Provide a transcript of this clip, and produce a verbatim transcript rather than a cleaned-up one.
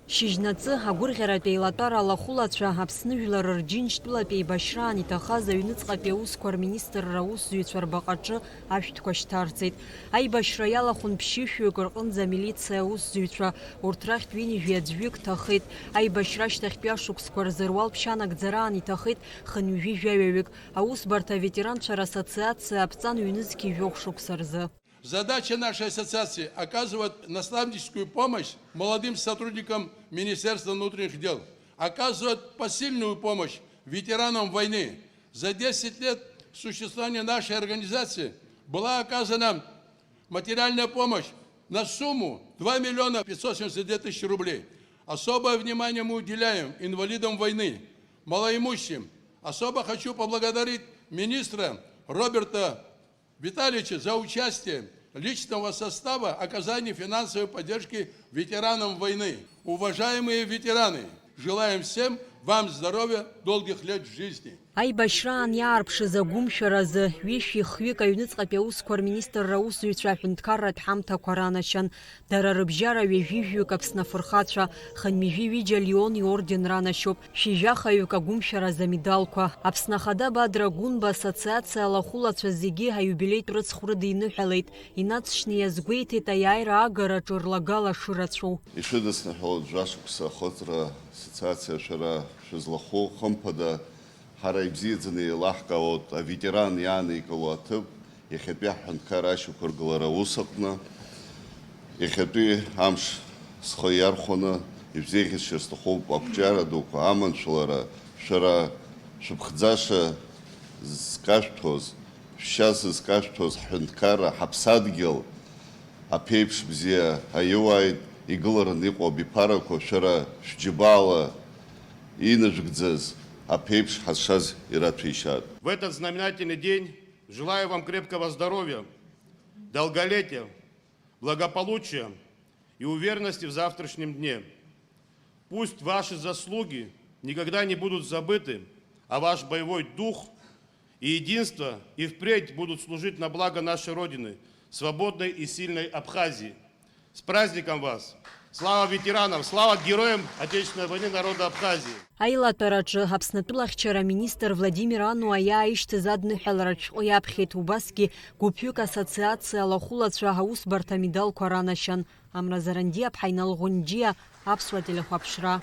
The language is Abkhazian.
Шьыжьнаҵы агәырӷьаратә еилатәара алахәылацәа Аԥсны жәлар рџьынџьтәылатә еибашьраан иҭахаз аҩныҵҟатәи аусқәа рминистрра аусзуҩцәа рбаҟаҿы ашәҭқәа шьҭарҵеит. Аибашьра иалахәын ԥшьышәҩык рҟынӡа амилициа аусзуҩцәа, урҭ рахьтә ҩынҩажәи аӡәҩык ҭахеит. Аибашьра ашьҭахьтәи ашықәсқәа рзы руал ԥшьа нагӡараан иҭахеит хынҩажәи жәаҩаҩык. Аусбарҭа аветеранцәа рассоциациа аԥҵан ҩнызқьи жәохә шықәса рзы. Задача нашей ассоциации — оказывать наставническую помощь молодым сотрудникам Министерства внутренних дел, оказывать посильную помощь ветеранам войны. За десять лет существования нашей организации была оказана материальная помощь на сумму два миллиона пятьсот семьдесят две тысячи рублей. Особое внимание мы уделяем инвалидам войны, малоимущим. Особо хочу поблагодарить министра Роберта Витальевича за участие личного состава оказания финансовой поддержки ветеранам войны. Уважаемые ветераны, желаем всем вам здоровья, долгих лет жизни. Аибашьраан иаарԥшыз агәымшәаразы ҩышәи хҩык аҩныҵҟатәи аусқәа рминистрра аусзуҩцәа аҳәынҭқарратә ҳамҭақәа ранашьан. Дара рыбжьара ҩажәи жәаҩык Аԥсны афырхацәа, хынҩажәи ҩыџьа Леон иорден ранашьоуп, шәи жәахаҩык агәымшәаразы амедалқәа. Аԥсны Ахада Бадра Гәынба ассоциациа алахәылацәа зегьы аиубилеитә рыцхә рыдиныҳәалеит, инаҵшьны иазгәеиҭеит аиааира агараҿы рлагала шырацәоу. Ишәыдысныҳәалоит жәашықәса ахыҵра ассоциациа шәара шәызлахәу, хымԥада, ҳара ибзиаӡаны еилаҳкаауеит аветеран иааникыло аҭыԥ, иахьатәи ҳҳәынҭқар ашьақәыргылара аус аҟны. Иахьатәи амш схы иархәаны ишәзеиӷьасшьар сҭахуп, ақәҿиара дуқәа, аманшәалара, шәара шәыԥхӡаша зкашәҭәоз, шәшьа зызкашәҭәоз ҳҳәынҭқарра, ҳаԥсадгьыл аԥеиԥш бзиа аиуааит, игылараны иҟоу абиԥарақәа шәара шәџьабаала инажәгӡаз аԥеиԥш ҳазшаз ираҭәеишьаат. В этот знаменательный день желаю вам крепкого здоровья, долголетия, благополучия и уверенности в завтрашнем дне. Пусть ваши заслуги никогда не будут забыты, а ваш боевой дух и единство и впредь будут служить на благо нашей Родины, свободной и сильной Абхазии. С праздником вас! Слава ветеранам! Слава героям Отечественной войны народа Абхазии! Аилатәараҿы Аԥснытәыла ахьчара аминистр Владимир Ануа иааишьҭыз адныҳәаларатә шәҟәы иаԥхьеит, убасгьы гәыԥҩык ассоциациа алахәылацәа аусбарҭа амедалқәа ранашьан. Амра Зарандиаԥҳа, Инал Ӷәынџьиа, Аԥсуа телехәаԥшра.